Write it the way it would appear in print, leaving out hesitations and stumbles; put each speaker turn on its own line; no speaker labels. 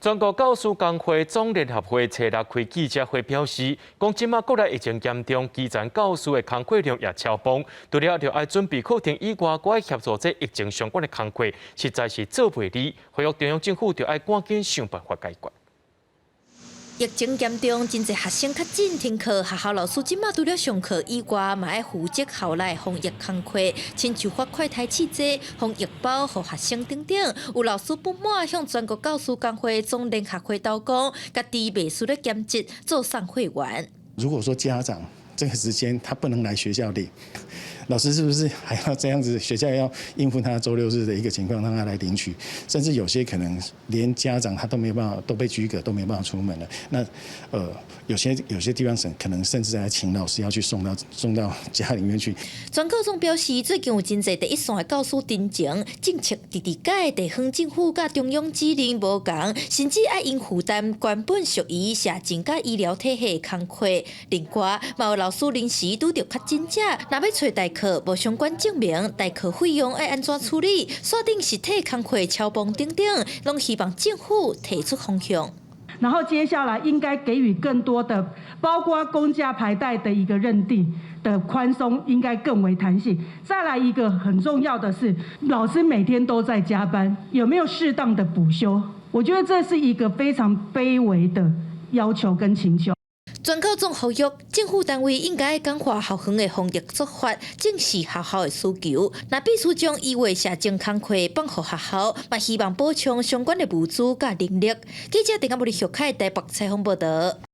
全國教師工會總聯合會初六開記者會表示，講這馬國內疫情嚴重，基層教師的工課量也超膨，除了著愛準備課程以外，閣愛協助這疫情相關的工課，實在是做袂離。呼籲中央政府著愛趕緊想辦法解決。
疫情嚴重，真濟學生確診停課，學校老師這馬除了上課以外，嘛愛負責校內防疫工課，親像發快篩試劑、防疫包予學生等等。有老師不滿向全國教師工會總聯合會投講，家己袂輸咧兼職做送貨員。
如果說家長這個時間他不能來學校領，老師是不是還要這樣子？學校要應付他週六日的一個情況，讓他來領取，甚至有些可能連家長他都沒辦法，都被居隔，都沒辦法出門了。那有些地方省可能甚至還請老師要去送到家裡面去。
全教總表示，最近有真濟第一線的教師陳情，政策直直改，地方政府佮中央指令無仝，甚至愛𪜶負擔原本屬於社政佮醫療體系的工課。另外，嘛有老師臨時拄著確診者，若欲揣代課無相關證明，代課費用愛按怎處理？煞頂實體工課超膨等等，攏希望政府提出方向。
然後接下來應該給予更多的，包括公假排代的一個認定的寬鬆，應該更為彈性。再來一個很重要的是，老師每天都在加班，有沒有適當的補休？我覺得這是一個非常卑微的要求跟請求。
全教總呼籲政府單位應該簡化校園的防疫做法，正視學校的需求。若必須將醫衛社政工課放予學校，嘛希望補充相關的物資佮人力。記者鄭阿無里小凱台北採訪報道。